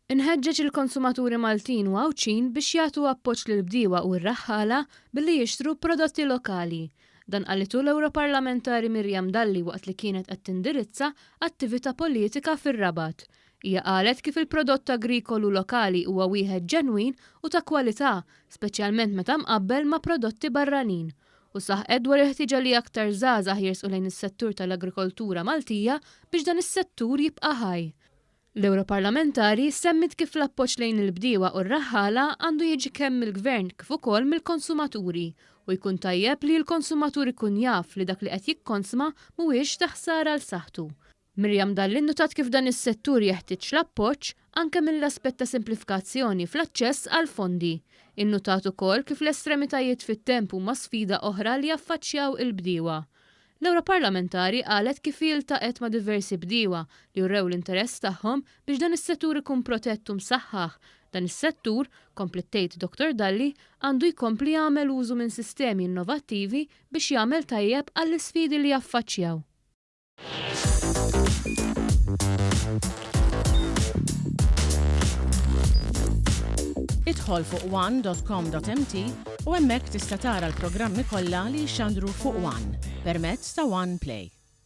Inħeġġeġ il-konsumaturi Maltin u Għawdxin biex jagħtu appoġġ lill-bdiewa u r-raħħala billi jixtru prodotti lokali. Dan qalitu l-Ewroparlamentari Miriam Dalli waqt li kienet qed tindirizza attività politika fir-Rabat. Hija qalet kif il-prodott agrikolu lokali huwa wieħed ġenwin u ta' kwalità, speċjalment meta mqabbel ma' prodotti barranin. U saħqet dwar il-ħtieġa li aktar żgħażagħ jersqu lejn is-settur tal-agrikoltura Maltija biex dan is-settur jibqa' ħaj. L-Ewroparlamentari semmiet kif l-appoġġ lejn il-bdiewa u r-raħħala għandu jiġi kemm mill-Gvern kif ukoll mill-konsumaturi u jkun tajjeb li l-konsumatur ikun jaf li dak li qed jikkonsma mhuwiex ta' ħsara għal saħħtu. Miriam Dalli nnutat kif dan is-settur jeħtieġ l-appoġġ anke mill-aspett ta' simplifkazzjoni fl-aċċess għall-fondi. Innutat ukoll kif l-estremitajiet fit-temp huma sfida oħra li jaffaċċjaw il-bdiewa. L-Ewroparlamentari qalet kif hi ltaqgħet ma' diversi bdiewa li urew l-interess tagħhom biex dan is-settur ikun protett u msaħħaħ. Dan is-settur, kompliet tgħid Dottor Dalli, għandu jkompli jagħmel użu minn sistemi innovattivi biex jagħmel tajjeb għall-isfidi li jaffaċċjaw. Idħol fuq one.com.mt u hemmhekk tista' tara l-programmi kollha li jixxandru fuq One permezz ta' One Play.